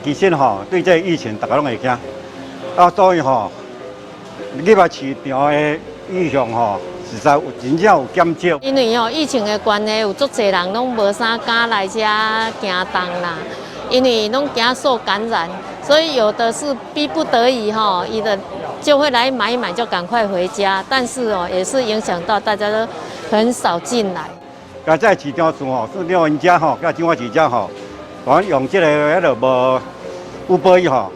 其實吼，對這個疫情，大家攏會驚，啊，所以吼，入來市場的意向吼，實在有真正有減少。因為吼疫情的關係，有足濟人攏無啥敢來遮行動啦，因為攏驚受感染，所以有的是逼不得已吼，伊的就會來買一買就趕快回家，但是哦，也是影響到大家都很少進來。佮這市場數吼，市場𪜶遮吼，佮彰化市遮吼，講用這個彼囉無 Uber Eats 吼，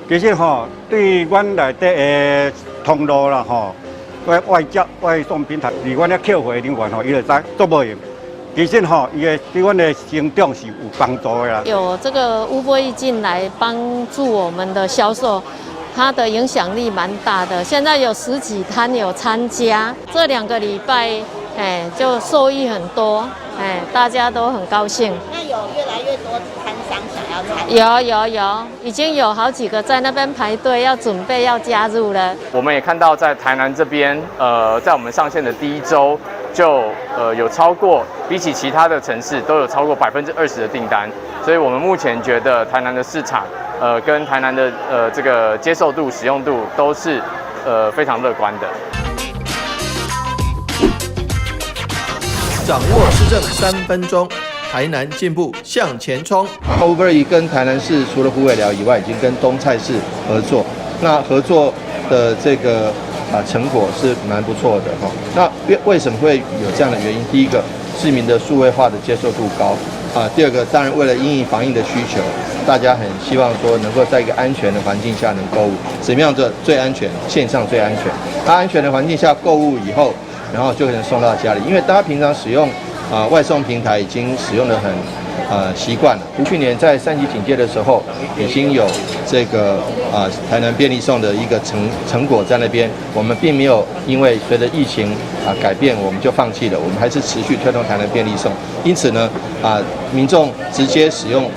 其實吼對阮內底的通路啦吼，外外接外送平台，佇阮遐客戶人員吼，伊就知足無閒。其實吼，伊的對阮的成長是有幫助的啦。有這個 Uber Eats 進來幫助我們的銷售，它的影響力蠻大的。現在有十幾攤有參加，這2個禮拜，哎，就受益很多，哎，大家都很高興。那有越來越多攤商想要參加？有有有，已經有好幾個在那邊排隊，要準備要加入了。我們也看到在台南這邊，在我們上線的第一週，就有超過比起其他的城市都有超過20%的訂單，所以我們目前覺得台南的市場，跟台南的這個接受度、使用度都是非常樂觀的。掌握市政3分鐘，台南進步向前衝。 Uber Eats 跟台南市除了虎尾寮以外，已經跟東菜市合作。那合作的這個成果是蠻不錯的哈。那為什麼會有這樣的原因？第一個，市民的數位化的接受度高啊。第二個，當然為了因應防疫的需求，大家很希望說能夠在一個安全的環境下能購物。怎麼樣做最安全？線上最安全。那安全的環境下購物以後，然後就可能送到家裡，因為大家平常使用外送平台已經使用得很習慣了。去年在三級警戒的時候，已經有這個台南便利送的一個成果在那邊。我們並沒有因為隨着疫情改變，我們就放棄了，我們還是持續推動台南便利送。因此呢民眾直接使用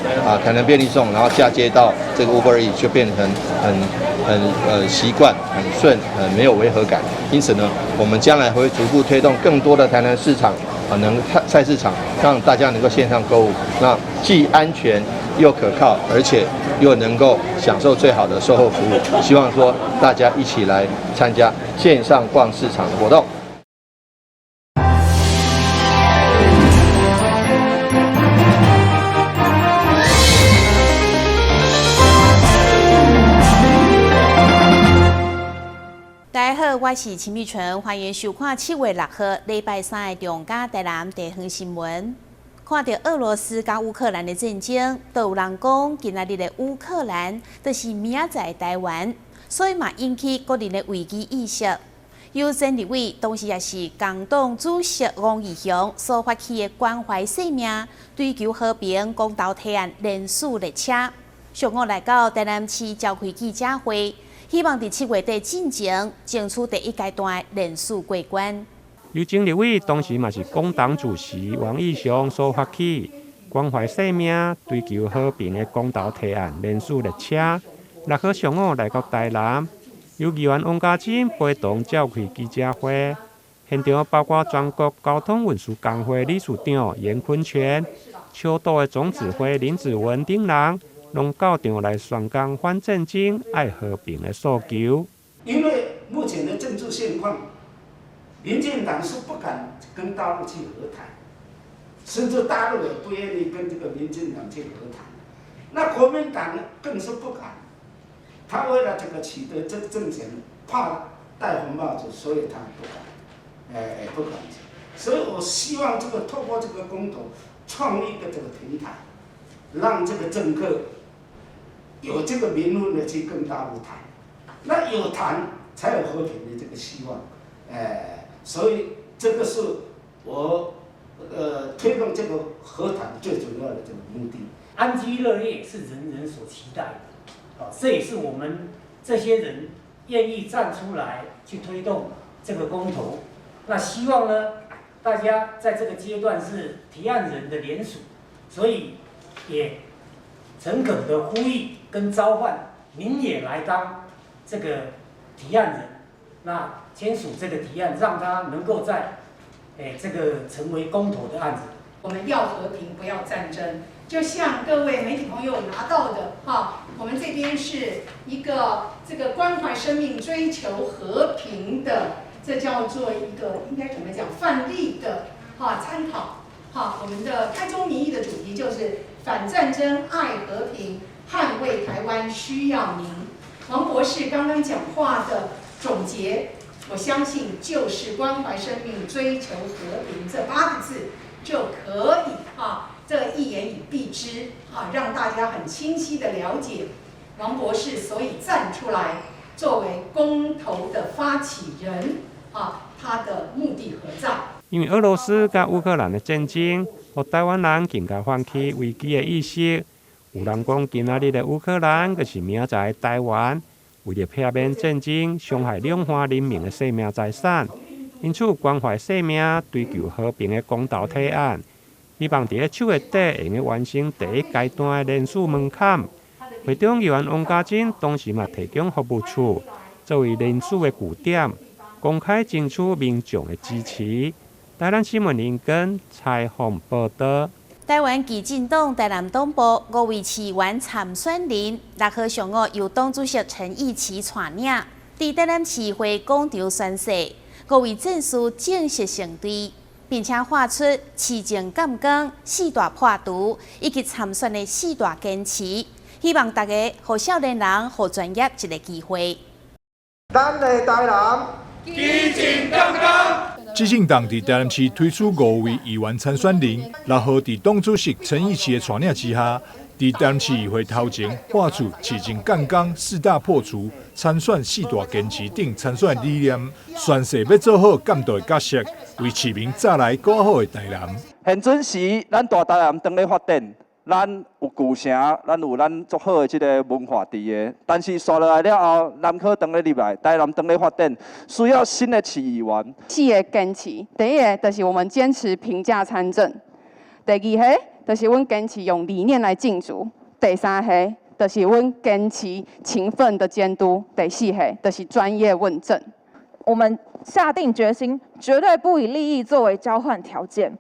台南便利送，然後嫁接到這個 Uber Eats 就變成很習慣、很順、很沒有違和感。因此呢，我們將來會逐步推動更多的台南市場能菜市場，讓大家能夠線上購物，那既安全又可靠，而且又能夠享受最好的售後服務。希望說大家一起來參加線上逛市場的活動。大家好，我是秦美純，歡迎收看7月6號禮拜三的中嘉台南地方新聞。看著俄羅斯佮烏克蘭的戰爭，都有人講，今仔日的烏克蘭就是明仔載台灣，所以嘛引起國人的危機意識。由前立委，同時也是工黨主席王義雄所發起的關懷生命、追求和平公投提案連署列車，上午來到台南市召開記者會。希望佇7月底進前爭取第一階段連署過關。由前立委，同時嘛是工黨主席王義雄所發起關懷生命、追求和平的公投提案連署列車，6號上午來到台南，由議員王家珍陪同召開記者會，現場包括全國交通運輸工會理事長顏坤全、秋都的總指揮林子文等人，攏到場來宣講反戰爭、愛和平的訴求。因為目前的政治現況，民進黨是不敢跟大陸去和談，甚至大陸也不願意跟這個民進黨去和談。那國民黨更是不敢，他為了這個取得這個政權，怕戴紅帽子，所以他不敢，哎，不敢。所以我希望這個透過這個公投，創立一個這個平台，讓這個政客有這個名分的去跟大陸談，那有談才有和平的這個希望，哎，所以這個是我推動這個和談最主要的這個目的。安居樂業是人人所期待的，啊，這也是我們這些人願意站出來去推動這個公投。那希望呢，大家在這個階段是提案人的聯署，所以也誠懇的呼籲跟召喚，您也來當這個提案人，那簽署這個提案，讓他能夠在這個成為公投的案子。我們要和平，不要戰爭。就像各位媒體朋友拿到的哈，我們這邊是一個這個關懷生命、追求和平的，這叫做一個應該怎麼講範例的哈參考。哈，我們的開宗明義的主題就是反戰爭、愛和平、捍衛台灣，需要您。王博士剛剛講話的總結，我相信就是關懷生命、追求和平這八個字就可以哈。這一言以蔽之啊，讓大家很清晰的了解王博士所以站出來作為公投的發起人啊，他的目的何在？因為俄羅斯佮烏克蘭的戰爭，予台灣人更加泛起危機的意識。有人講，今仔日的烏克蘭就是明仔載的台灣。為著避免戰爭傷害兩岸人民的生命財產，因此關懷生命、追求和平的公投提案，希望佇咧七月底會用完成第一階段的連署門檻。會長議員王家珍當時嘛提供服務處作為連署的據點，公開爭取民眾的支持。台南新聞林根採訪報道。台灣基進黨台南黨部五位市議員參選人，6號上午由黨主席陳義奇帶領，佇台南市會廣場宣誓，五位戰士正式成隊，並且畫出市政監工四大破除以及參選的四大堅持，希望大家予少年人、予專業一个機會。咱的台南，基進監工。基進黨佇台南市推出五位議員參選人，6號佇黨主席陳義奇的帶領之下，佇台南市議會頭前喊出市政監工四大破除、參選四大堅持等參選理念，宣誓欲做好監督的角色，為市民帶來更好的台南。現陣時，咱大台南當咧發展，咱有舊城，咱有咱足好的這个文化佇个。但是紲落來了後，南科當咧入來，台南當咧發展，需要新的市議員。四个堅持，第一个就是我們堅持平價參政；第二个就是阮堅持用理念來競逐；第三个就是阮堅持勤奮的監督；第四个就是專業問政。我們下定決心，絕對不以利益作為交換條件。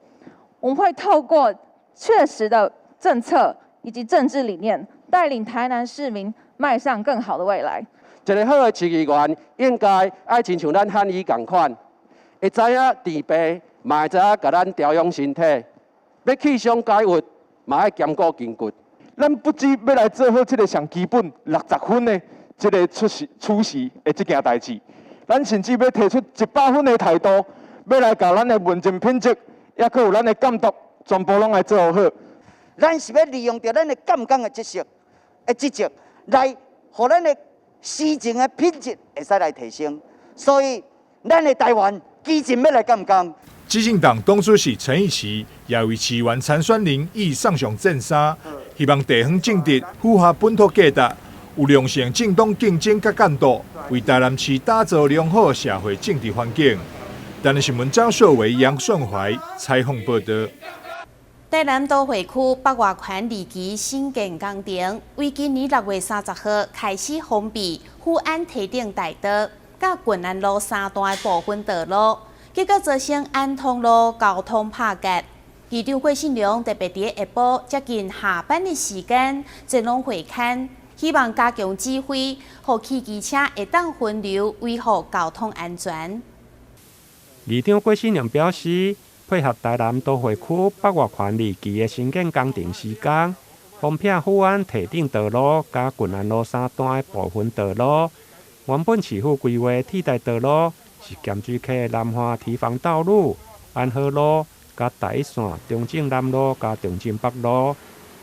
我們會透過確實的政策以及政治理念，帶領台南市民邁向更好的未來。一个好的市議員應該愛親像咱漢醫仝款，會知影治病，嘛會知影共咱調養身體。欲去傷解鬱，嘛愛兼顧筋骨。咱不只欲來做好這个上基本60分的這个出席處事的這件代誌，咱甚至欲提出100分的態度，欲來共咱的問政品質，抑閣有咱的監督，全部攏來做好。咱是欲利用著咱的監工的職責來，予咱的施政的品質會使來提升。所以，咱的台灣基進欲來監工。基進黨黨主席陳義奇也為市議員參選人已送上戰衫，希望地方政治符合本土價值，有良性政黨競爭佮監督，為台南市打造良好社會政治環境。台南新聞張秀維、楊順懷採訪報道。台南都會區北外環二期興建工程，為今年6月30號開始封閉富安堤頂大道、佮郡安路三段的部分道路，結果造成安通路交通拍結。市長郭信良特別佇下晡接近下班的時間前往會勘，希望加強指揮，予汽機車會當分流，維護交通安全。市長郭信良表示，配合台南都會區北外環二期的興建工程施工，封閉富安堤頂道路佮郡安路三段的部分道路。原本市府規劃替代道路是鹹水溪南岸堤防道路、安和路、佮台一線中正南路佮中正北路。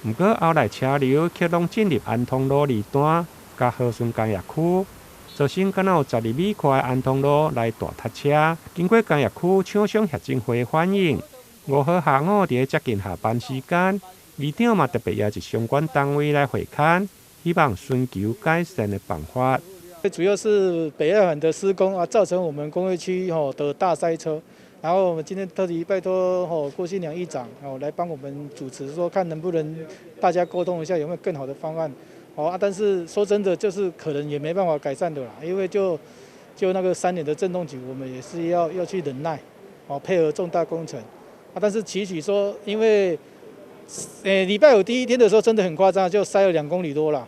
毋過後來車流卻攏進入安通路二段佮和順工業區，造成敢若有12米寬的安通路來大塞車。經過工業區廠商協進會反映，5號下午佇咧接近下班時間，市長嘛特別邀集相關單位來會勘，希望尋求改善的辦法。主要是北外環的施工啊，造成我們工業區吼的大塞車。然後我們今天特地拜託吼郭信良議長哦來幫我們主持，說看能不能大家溝通一下，有沒有更好的方案。哦啊，但是說真的，就是可能也沒辦法改善的啦，因為就那個3年的陣痛期，我們也是要去忍耐，哦配合重大工程。啊，但是期許說，因為禮拜五第一天的時候真的很誇張，就塞了2公里多了，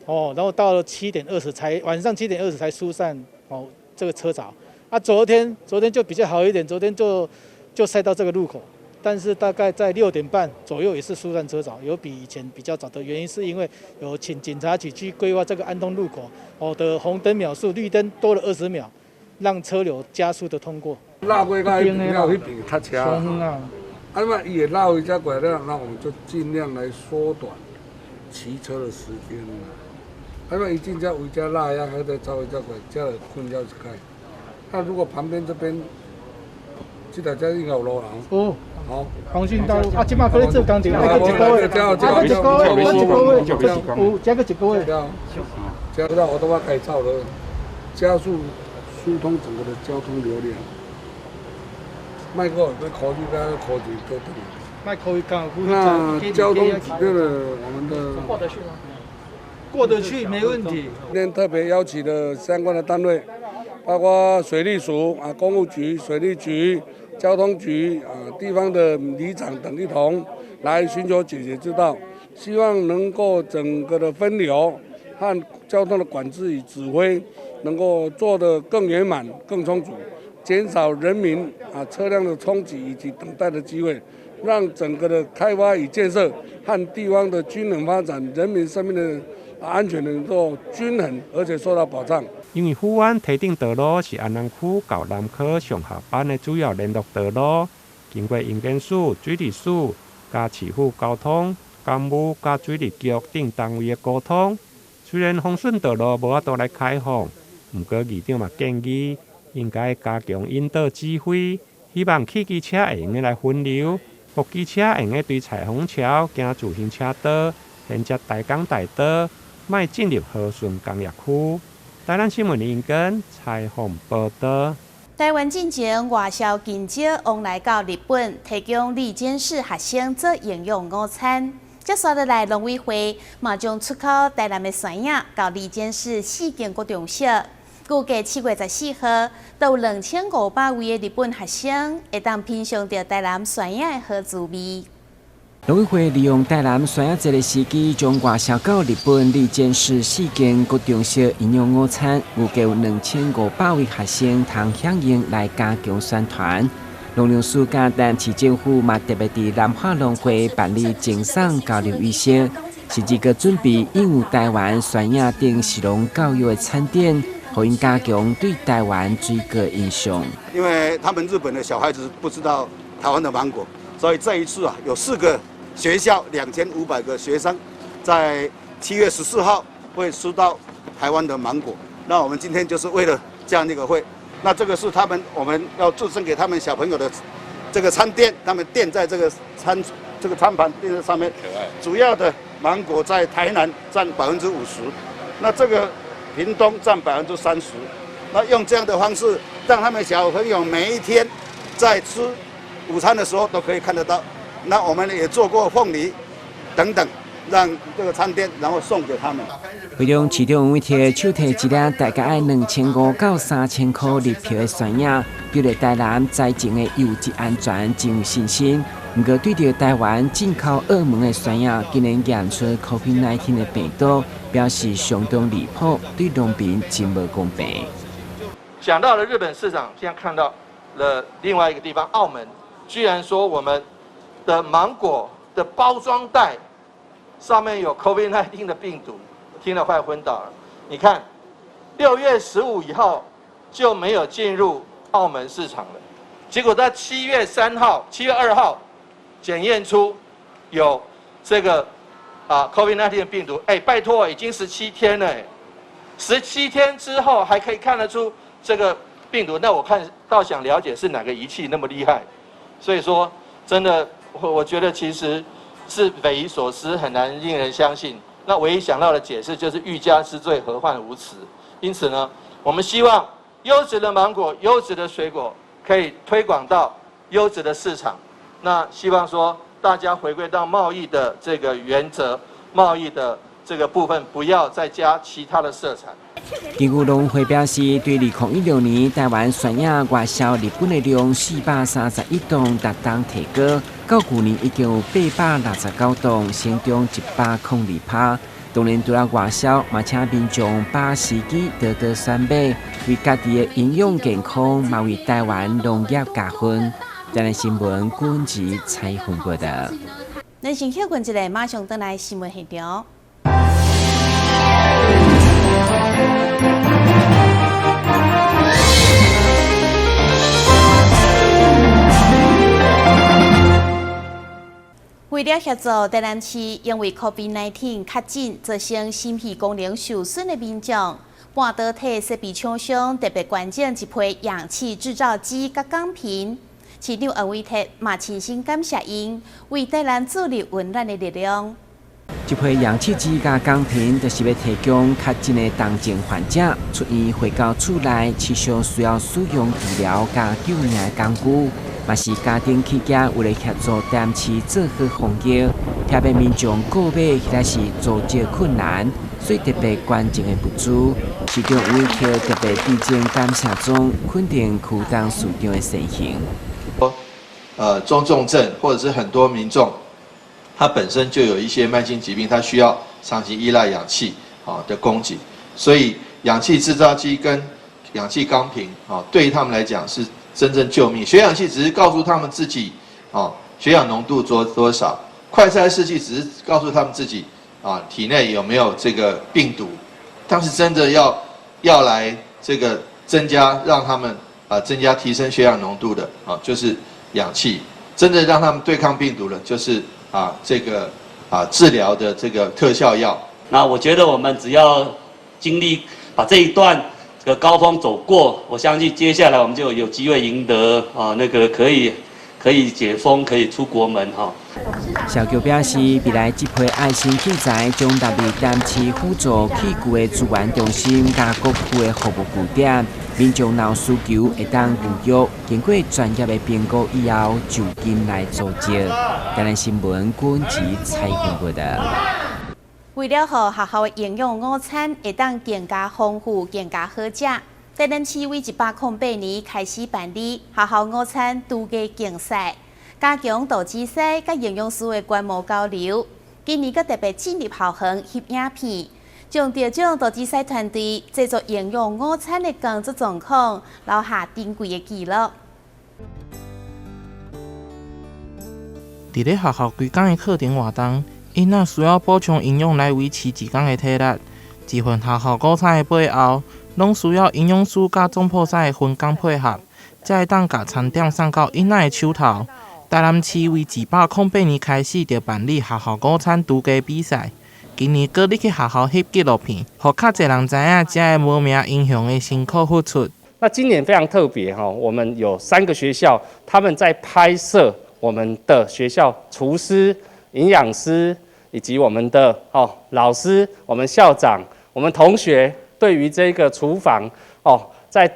哦，然後到了七點二十才晚上七點二十才疏散哦這個車潮。啊，昨天就比較好一點，昨天就塞到這個路口，但是大概在6點半左右也是疏散車潮，有比以前比較早的原因是因為有請警察局去規劃這個安東路口哦的紅燈秒數，綠燈多了20秒，讓車流加速的通過。繞過到彼邊了，彼邊塞車。啊，那伊會繞一下過來，那我們就盡量來縮短騎車的時間啦。啊，那伊進遮圍遮繞遐，還得走一遮過來，這就困擾一擺。那如果旁邊這邊，這條這應該有路人。哦，好。黃俊道路啊，這馬閣咧做工程，還閣一個月，啊，閣一個月，閣一個月，有這閣一個月。這個我都要改造了，加速疏通整個的交通流量。莫閣會考慮甲科技倒轉。莫考慮講。那交通指標的我們的。過得去嗎？過得去，沒問題。今天特別邀請了相關的單位，包括水利署啊、工務局、水利局、交通局啊、地方的里長等一同來尋求解決之道，希望能夠整個的分流和交通的管制與指揮能夠做得更圓滿、更充足，減少人民啊車輛的衝擊以及等待的機會，讓整個的開發與建設和地方的均衡發展、人民生命的安全能夠均衡，而且受到保障。因為虎灣堤頂道路是安南區到南科上下班的主要聯絡道路，經過營建署、水利署、佮市府交通、工務佮水利局等單位的溝通，雖然豐順道路無法度來開放，毋過議長嘛建議應該加強引導指揮，希望汽機車會用得來分流，予機車會用得對彩虹橋行自行車道，連接大港大道，莫進入和順工業區。台南新聞林根採訪報道。台灣進前外銷近蕉往來到日本，提供里間市學生做營養午餐。接紲落來，農委會嘛將出口台南的酸葉到里間市四間國中小。估計7月14號，都有2500位的日本學生會當品嚐著台南酸葉的好滋味。農委會利用台南酸葉節的時機，將外銷到日本里間市四間國中小營養午餐，預計有2500位學生通響應來加強宣傳。農糧署佮台南市政府嘛特別佇南化農會辦理贈送交流儀式，甚至閣準備印有台灣酸葉等食農教育的餐點，予𪜶加強對台灣水果印象。因為他們日本的小孩子不知道台灣的芒果，所以這一次啊，有四個學校2500個學生，在7月14號會吃到台灣的芒果。那我們今天就是為了這樣一個會，那這個是他們我們要贈送給他們小朋友的這個餐墊，他們墊在這個餐盤墊在上面。主要的芒果在台南佔50%，那這個屏東佔30%。那用這樣的方式，讓他們小朋友每一天在吃午餐的時候都可以看得到。那我們也做過鳳梨等等，讓這個餐墊，然後送給他們。會中市長委託手提一粒大概愛2500到3000箍日票的酸葉，對著台南栽種的優質安全真有信心。毋過對著台灣進口澳門的酸葉，竟然驗出 COVID-19 的病毒，表示相當離譜，對農民真無公平。講到了日本市場，現在看到了另外一個地方，澳門，居然說我們的芒果的包裝袋上面有 COVID-19 的病毒，聽了快昏倒了。你看，6月15以後就沒有進入澳門市場了，結果在7月3號、7月2號檢驗出有這個COVID-19 的病毒。哎，拜託，已經十七天了，十七天之後還可以看得出這個病毒，那我看倒想了解是哪個儀器那麼厲害。所以說，真的，我覺得其實是匪夷所思，很難令人相信。那唯一想到的解釋就是欲加之罪，何患無辭。因此呢，我們希望優質的芒果、優質的水果可以推廣到優質的市場。那希望說大家回歸到貿易的這個原則、貿易的這個部分不要再加其他的色彩。根據農會表示，對2016年台灣酸葉外銷日本的量431噸，逐冬提高，到舊年已經有869噸，成長102%。當然，除了外銷，嘛請民眾把時機多多選買，為家己的營養健康，嘛為台灣農業加分。台南新聞君子採訪報道。咱先歇睏一下，馬上轉來新聞現場。為了協助台南市因為 COVID-19 確診造成心肺功能受損的民眾，半導體設備廠商特別捐贈一批氧氣製造機佮鋼瓶。市長黃偉哲嘛親身感謝𪜶為台南注入溫暖的力量。這批氧氣機佮鋼瓶，就是欲提供確診的重症患者出院回到厝內，持續需要使用治療佮救命的工具，嘛是家庭企業為了協助台南市做好防疫，特別民眾購買或者是組織困難，所以特別捐贈的物資。市長黃偉哲特別致贈感謝狀，肯定區董事長的善行。中重症或者是很多民眾，他本身就有一些慢性疾病，他需要長期依賴氧氣的供給，所以氧氣製造機跟氧氣鋼瓶對於他們來講是真正救命。血氧器只是告訴他們自己血氧濃度多少，快篩試劑只是告訴他們自己體內有沒有這個病毒，但是真的要來這個增加讓他們增加提升血氧濃度的就是氧氣，真正讓他們對抗病毒的，就是這個治療的這個特效藥。那我覺得我們只要經歷把這一段這個高峰走過，我相信接下來我們就有機會贏得那個可以解封，可以出國門哈。小喬表示，未來這批愛心器材將納入台南市輔助器具的資源中心佮各區的服務據點，民眾若有需求會當預約，經過專業的評估以後，就近來組織。台南新聞君子採訪報道。為了予學校的營養午餐會當更加豐富、更加好食，台南市為108年開始辦理學校午餐廚藝競賽，加強導師佮營養師的觀摩交流。今年閣特別進入校園翕影片，將得獎導師團隊製作營養午餐的工作狀況留下珍貴的記錄。佇咧學校規工的課程活動，囡仔需要補充營養來維持一工的體力。一份學校午餐的背後，攏需要營養師佮總鋪師的分工配合，才會當共餐點送到囡仔的手頭。台南市為108年開始就辦理學校午餐廚藝比賽，今年閣入去學校翕紀錄片，予較濟人知影這个無名英雄的辛苦付出。那今年非常特別哈，我們有3個學校，他們在拍攝我們的學校廚師、營養師以及我們的老師、我們校長、我們同學對於這個廚房在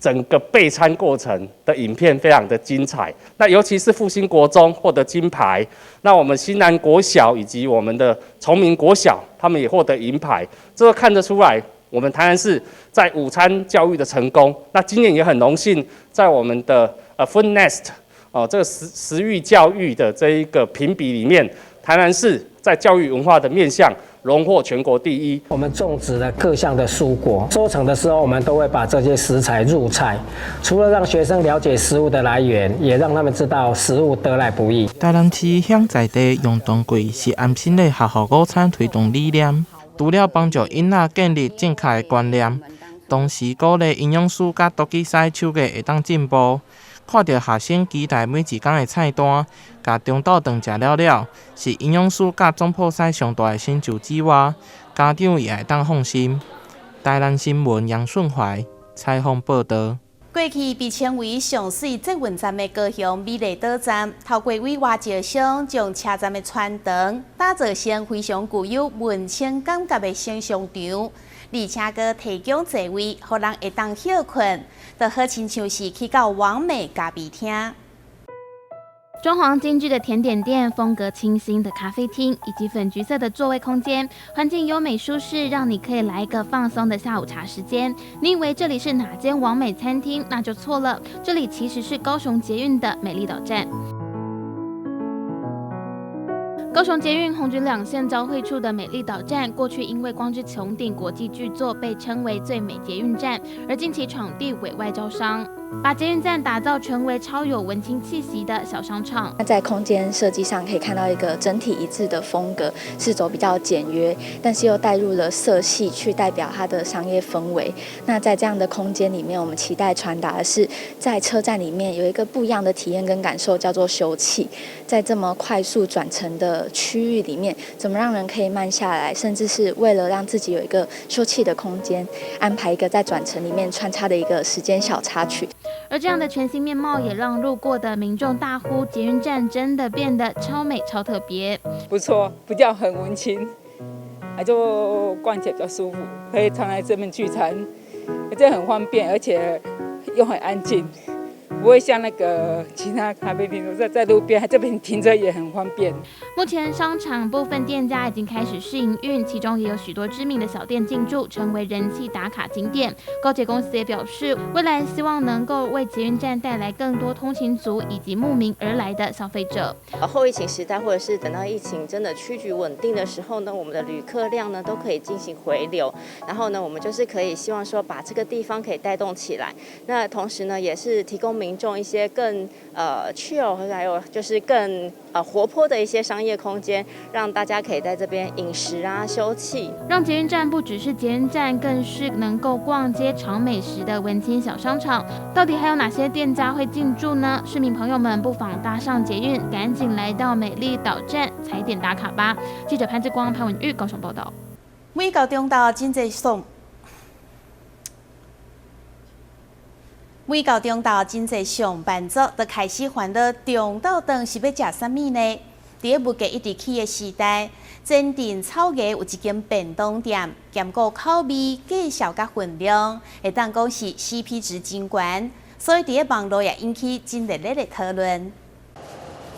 整個備餐過程的影片非常的精彩。那尤其是復興國中獲得金牌，那我們新南國小以及我們的崇明國小，他們也獲得銀牌。這個看得出來，我們台南市在午餐教育的成功。那今年也很榮幸，在我們的Food Nest 這個食育教育的這一個評比裡面，台南市在教育文化的面向榮獲全國第一。我們種植了各項的蔬果，收成的時候，我們都會把這些食材入菜，除了讓學生了解食物的來源，也讓他們知道食物得來不易。台南市鄉在地楊東貴是安心的學校午餐推動理念，除了幫助囡仔建立正確的觀念，同時鼓勵營養師佮廚技師手藝會當進步。看著學生期待每一工的菜單，共中晝頓食了了，是營養師佮總鋪師上大的成就之外，家長也會當放心。台南新聞楊順懷採訪報導。過去被稱為上媠捷運站的高雄美麗島站，透過委外招商，將車站的傳長打造成非常具有文青感覺的新商場，而且閣提供座位，予人會當歇睏，就好親像是去到網美咖啡廳。裝潢精緻的甜點店、風格清新的咖啡廳以及粉橘色的座位空間，環境優美舒適，讓你可以來一個放鬆的下午茶時間。你以為這裡是哪間網美餐廳？那就錯了，這裡其實是高雄捷運的美麗島站。高雄捷運紅橘兩線交匯處的美麗島站，過去因為光之穹頂國際巨作被稱為最美捷運站，而近期場地委外招商，把捷運站打造成為超有文青氣息的小商場。那在空間設計上可以看到一個整體一致的風格，是走比較簡約，但是又帶入了色系去代表它的商業氛圍。那在這樣的空間裡面，我們期待傳達的是，在車站裡面有一個不一樣的體驗跟感受，叫做休憩。在這麼快速轉乘的區域裡面，怎麼讓人可以慢下來，甚至是為了讓自己有一個休憩的空間，安排一個在轉乘裡面穿插的一個時間小插曲。而這樣的全新面貌，也讓路過的民眾大呼：捷運站真的變得超美、超特別。不錯，比較很文青，就逛起來比較舒服，可以常來這邊聚餐，這很方便，而且又很安靜。不會像那個其他咖啡廳在路邊，這邊停車也很方便。目前商場部分店家已經開始試營運，其中也有許多知名的小店進駐，成為人氣打卡景點。高鐵公司也表示，未來希望能夠為捷運站帶來更多通勤族以及慕名而來的消費者。後疫情時代，或者是等到疫情真的趨局穩定的時候呢，我們的旅客量呢都可以進行回流，然後呢，我們就是可以希望說把這個地方可以帶動起來。那同時呢，也是提供民眾一些更chill，還有就是更活潑的一些商業空間，讓大家可以在這邊飲食啊、休憩，讓捷運站不只是捷運站，更是能夠逛街嘗美食的文青小商場。到底還有哪些店家會進駐呢？市民朋友們不妨搭上捷運，趕緊來到美麗島站踩點打卡吧。記者潘志光、潘文玉高雄報道。每到中晝真濟爽。每到中晝，真濟上班族就開始煩惱中晝頓是欲食啥物呢？佇咧物價一直起的時代，前鎮草衙有一間便當店，兼顧口味、價數佮份量，會當講是 CP 值真懸，所以佇咧網路也引起真熱烈的討論。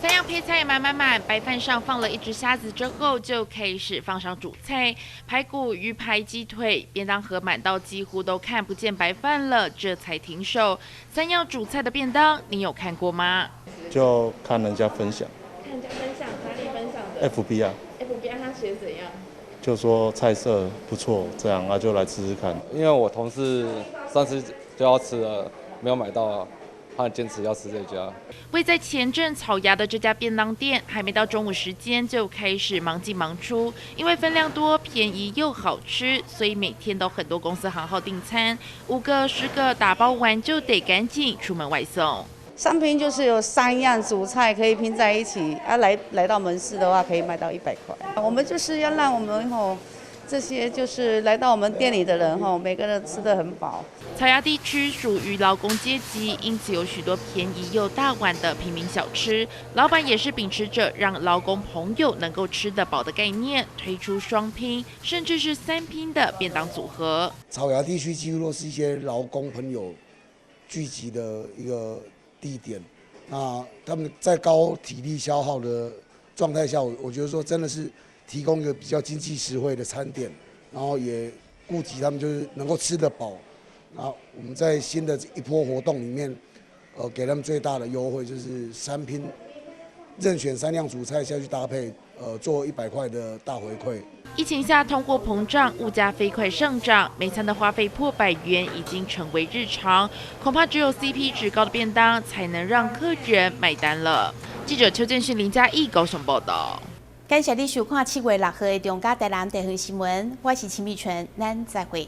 三樣配菜滿滿滿，白飯上放了一隻蝦子之後，就開始放上主菜，排骨、魚排、雞腿，便當盒滿到幾乎都看不見白飯了，這才停手。三樣主菜的便當，你有看過嗎？就看人家分享。看人家分享，哪裡分享的？FB 啊。 FB 他寫怎樣？就說菜色不錯，這樣啊就來吃吃看。因為我同事上次就要吃了，沒有買到啊。他堅持要吃這家。位在前鎮草衙的這家便當店，還沒到中午時間就開始忙進忙出，因為分量多、便宜又好吃，所以每天都很多公司行號訂餐，5個、10個打包完就得趕緊出門外送。三拼就是有3樣主菜可以拼在一起，啊來到門市的話可以賣到100塊。我們就是要讓我們吼。這些就是來到我們店裡的人吼，每個人吃得很飽。草衙地區屬於勞工階級，因此有許多便宜又大碗的平民小吃。老闆也是秉持著讓勞工朋友能夠吃得飽的概念，推出雙拼甚至是3拼的便當組合。草衙地區幾乎都是一些勞工朋友聚集的一個地點，那他們在高體力消耗的狀態下，我覺得說真的是。提供一個比較經濟實惠的餐點，然後也顧及他們就是能夠吃得飽。然後我們在新的一波活動裡面，給他們最大的優惠就是3拼，任選3樣主菜下去搭配，做100塊的大回饋。疫情下通貨膨脹，物價飛快上漲，每餐的花費破100元已經成為日常。恐怕只有 CP 值高的便當才能讓客人買單了。記者邱建訓、林嘉義高雄報道。感謝你收看7月6號的中嘉台南地方新聞，我是秦美純，咱再會。